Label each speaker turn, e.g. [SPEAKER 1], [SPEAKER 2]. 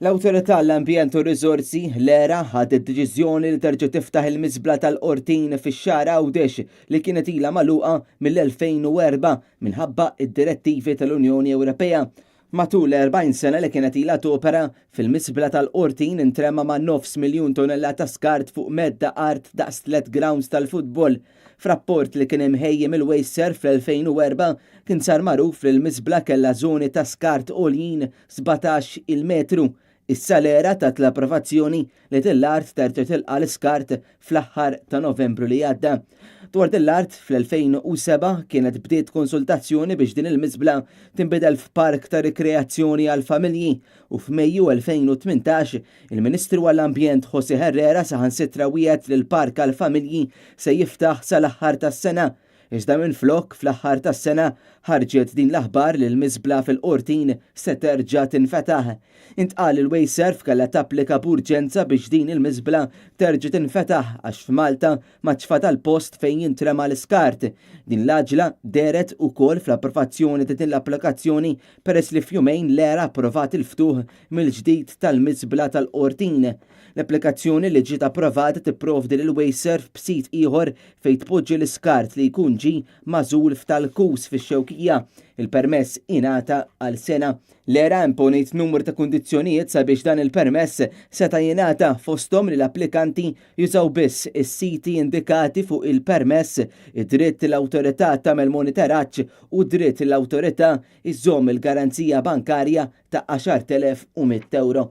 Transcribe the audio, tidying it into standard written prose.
[SPEAKER 1] L-Awtorità għall-Ambjent u r-Riżorsi, l-ERA, ħadet deċiżjoni li terġa' tiftaħ il-miżbla tal-Qortin fix-Xagħra Għawdex li kienet ilha magħluqa mill-2004 minħabba d-direttivi tal-Unjoni Ewropea. Matul l-40 sena li kienet ilha topera, fil-miżbla tal-Qortin intrema ma' nofs miljun tonnellata skart fuq medda art daqs tliet grounds tal-futbol. F'rapport li kien imħejji mill-WasteServ fl-2004 kien sar magħruf li l-miżbla kellha żoni ta' skart għoljin 17 il metru. Issa l-ERA tat l-approvazzjoni li din l-art terġa' tilqa' l-iskart fl-aħħar ta' Novembru li għadda. Dwar din l-art, fl-2007 kienet bdiet konsultazzjoni biex din il-miżbla tinbidel f'park ta' rikreazzjoni għall-familji u f'Mejju 2018 il-Ministru għall-Ambjent José Herrera saħansitra wiegħed li l-park għall-familji se jiftaħ sal-aħħar tas-sena. Iżda minflok, fl-aħħar tas-sena ħarġet din l-aħbar li l-miżbla fil-Qortin se terġa' tinfetaħ. Intqal li l-Wasteserv kellha tapplika b'urġenza biex din il-miżbla terġa' tinfetaħ għax f'Malta m'għadx fadal post fejn jintrema l-iskart. Din l-għaġla dehret ukoll fl-approvazzjoni ta' din l-applikazzjoni peress li f'jumejn l-ERA approvat il-ftuħ mill-ġdid tal-miżbla tal-Qortin. L-applikazzjoni li ġiet approvata tipprovdi lil Wasteserv b'sit ieħor fejn tpoġġi l-iskart li jkun ġie magħżul f'Tal-Kus fix-Xewkija. Il-permess ingħata għal sena. L-ERA imponiet numru ta' kundizzjonijiet sabiex dan il-permess seta' jingħata fosthom li l-applikanti jużaw biss is-siti indikati fuq il-permess, id-dritt li l-awtorità tagħmel monitoraġġ u d-dritt li l-awtorità iżżomm il-garanzija bankarja ta' 10,100 ewro.